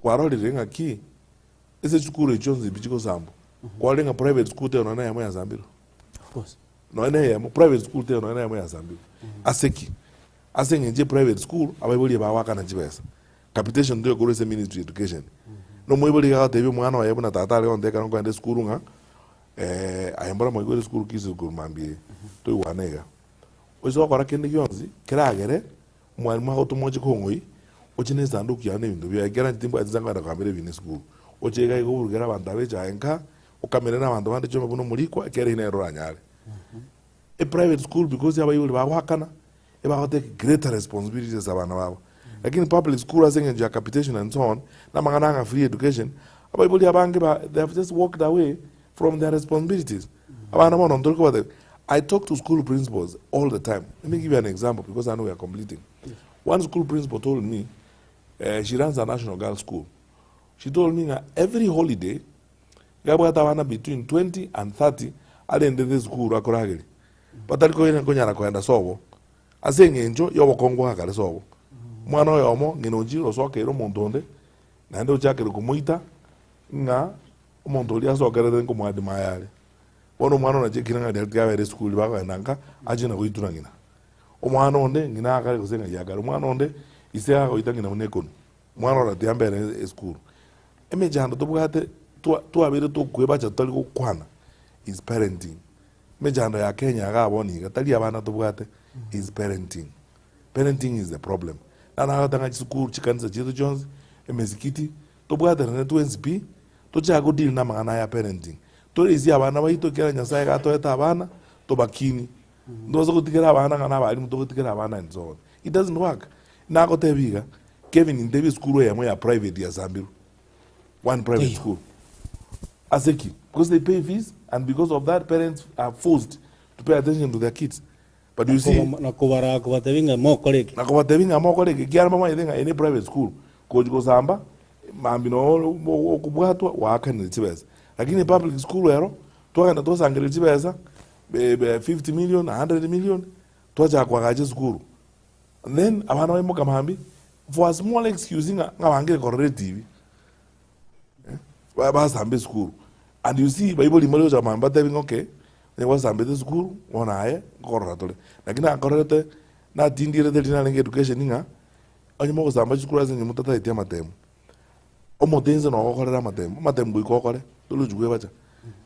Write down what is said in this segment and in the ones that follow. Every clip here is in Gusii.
Kwarorire ng'aki ase chisukuru echi chionsi pi chigosambwa, kwarorire ng'a private school teiyo nonya na eyemo yasambirwe? Of course. Nonya na eyemo, private school teiyo nonya na eyemo yasambirwe. Ase ki? Ase eng'encho eprivate school, abaibori ebagoakana chibesa. Capitation teiyo korwa ase ministry ya education. Na omoibori iga agotebia omwana oye buna tata are gontebia ekero nkoenda esukuru ng'a aye mbora mwaigure esukuru Kisii korwa mambia eye, toigwane iga. Oise gokora kende gionsi keragere Omwalimu agotoma oche kong'oi, oche na esanduki yao na ebinto biaye, ekiagera inche timbwati inse nkogenda kogambera ebina esukuru. Oche iga iga oburugere abanto aba echae nka, okamere na abanto bande chiombe buna omorikwa, ekiagera eyio nere oranyare. Eprivate school because abaibori bagoakana, ebagotake greater responsibility ase abana babo. Lakini public school ase eng'encho ya capitation and so on, na amang'ana ng'a free education, abaibori abange ba they have just walked away from their responsibilities. Abana bono ntori kobatebia, I talk to school principals all the time. Let me give you an example because I know we are completing. One school principal told me, eh, she runs a national girls school. She told me ng'a every holiday, gabwate abana between 20 and 30 arendete esukuru akorageria. Batari koira konyara koenda sobo. Ase eng'encho y'obokongu bwa kare sobo. Omwana oyomo ng'ina ochire osokeire omonto onde, naende ochakire komoita ng'a Omonto oria asokerete nkomoadima ayare. Bono omwana one achekire ng'a riria tiga abere esukuru bakogenda nka, achie na goitwa na ng'ina. Omwana onde ng'ina akare gose ng'ai akare, omwana onde ise agoita ng'ina buna ekonu. Omwana oro tiga mbere esukuru. Emechando tobwate twa twabeire tokoebacha totari gokwana is parenting. Emechando ya Kenya igaa bono iga, tari abana tobwate, is parenting. Parenting is the problem. Naro nagoteba ng'a chisukuru, chikanisa chiaito chionsi, emesikiti, Tobwaterane twensi pi, tochake godeal namang'ana aya parenting. Toreisie abana baito ekiagera Nyasaye iga atoete abana, tobakinie. Ntobasa gotigera abana ng'a nabalimu togotigera abana and so on. It doesn't work. Nagotebia iga, Kevin ntebie esukuru eyemo ya private yasambirwe. One private Teiyo. school. Ase ki? Because they pay fees and because of that parents are forced to pay attention to their kids. But you see, Na kobaraa kobatebia ng'a mokore eke. Na kobatebia ng'a mokore eke, ekiagera mbamanyete ng'a eye ne private school, gochi gosamba, mambia noo okobwatwa gwaakanire chibesa. Lakini public school ero, twagenda twasangereria chibesa, 50 million, 100 million, twachaka koagacha esukuru. And then abana baimoka mambia, for a small excuse ng'a ng'a bangire korora etibi, Basamba esukuru and you see baibori mbare gocha mambia batebi ng'a okay, onye gwasambete esukuru bono aye nkorora tore. Lakini nakorerete natindirete riria narenge education ng'a onye mogosamba chisukuru ase eng'encho motataeti amatemu, omote inse nogokorera amatemu, amatemu goika okore tori gochi kwebacha.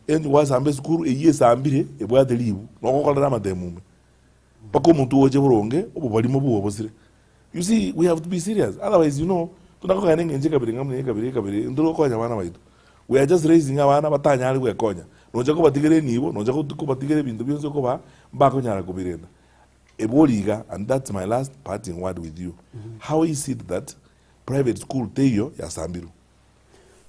Onye gwasamba esukuru eywo esambire ebwate ribu nogokorera amatemu ime, mpaka omotwe oche boronge obobarimo bwogo bosire. You see we have to be serious otherwise you know tuna kogenda eng'encho ekabere ng'a buna ekabere ekabere ntori gokonya abana baito. We are just raising abana batanyare gwekonya. Nocha kobatigera enibo, nocha kobatigera ebinto bionsi okobaa, mbakonyara kobirenda. Ebori iga and that's my last parting word with you, how is it that private school teiyo yasambirwe?